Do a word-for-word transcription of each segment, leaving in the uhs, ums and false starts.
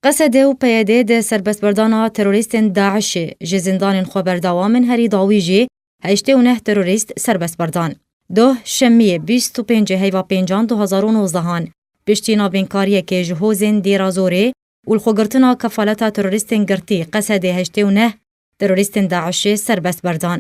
Qesede û P Y D di serbestberdana terorîstên DAIŞê ji zindanên xwe berdewam in, herî dawî jî heştê û neh terorîst serbest berdan. Doh Şemiyê bîst û pêncê heyva pêncan du hazar û nozdehan, piştî navînkariyekê ji hozên Dêra Zorê û lixwegirtina kefaleta terorîstên girtî, Qesedê heştê û neh terorîstên DAIŞê serbest berdan.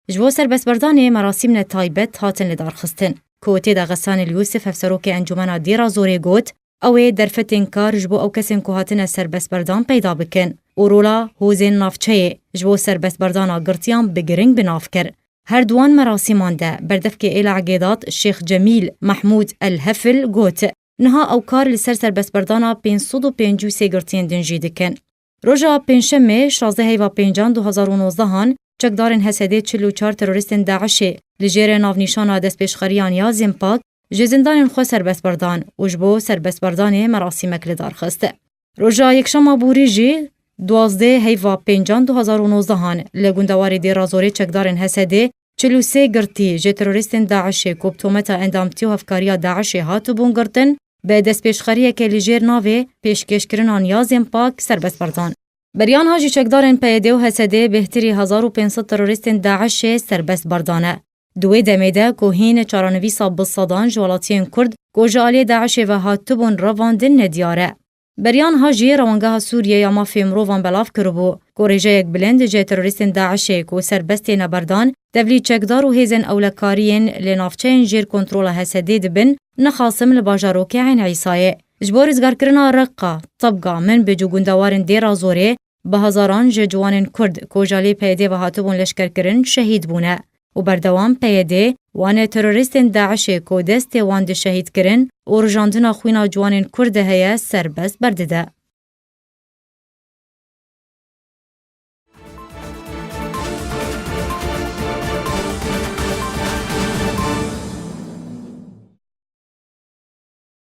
Ji bo serbestberdanê merasîmne taybet hatin lidarxistin, ku tê de Xesanil Yûsif, hevserokê Encûmena Dêra Zorê, got, ew ê derfetên kar ji bo ew kesên ku hatine serbestberdan peyda bikin û rola hozên navçeyê ji bo serbestberdana girtiyan bi giring bi nav kir. Her di wan merasîman de berdevkê Êla Gêdat Şêx Cemîl Mehmûd El Hefil got, niha ew kar li ser serbestberdana pênc sed û pêncî û sê girtiyên din jî dikin. Roja Pêncşemê, şazdeh heyva pêncan du hazar û nozdehan, çekdarên Hesedê çil û çar terorîstên DAIŞê li jêrê navnîşana destpêşxeriyan ya Zêmpak ji zindanên xwe serbest berdan û ji bo serbestberdanê merasîmek li dar xist. Roja Yekşema Borî jî, duwazdeh heyva pêncan du hazar û nozdehan, li gundewarê Dêra Zorê çekdarên Hesedê çil û sê girtî ji terorîstên DAIŞê ku bi tometa endamtî û hevkariya DAIŞê hatibûn girtin, bi destpêşxeriyeke li jêr navê pêşkêşkirinan ya Zêmpak serbest berdan. Beriya niha jî çekdarên P Y D û Hesedê bêhtirî hezar û pênc sed terorîstên DAIŞê serbest berdane. Di wê demê de ku hîn çarenivîsa bi sedan ji welatiyên Kurd ku ji aliyê DAIŞê ve hatibûn revandin nediyar e. Beriya niha jî Rewangeha Sûriyê ya Mafê Mirovan belav kiribû ku rêjeyek bilind ji terorîstên DAIŞê ku serbest têne berdan, tevlî çekdar û hêzên ewlekariyên li navçeyên jêr kontrola Hesedê dibin, nexasim li bajarokê Eyn Îsayê. Ji bo rizgarkirina Reqa, Tebga, Minbic û gundewarên Dêra Zorê, bi hezaran ji ciwanên Kurd ku ji aliyê P Y D ve hatibûn leşkerkirin, şehîd bûne û berdewam P Y D wan ê terorîstên DAIŞê ku destê wan di şehîdkirin û rijandina xwîna ciwanên Kurd de heye, serbest berdide.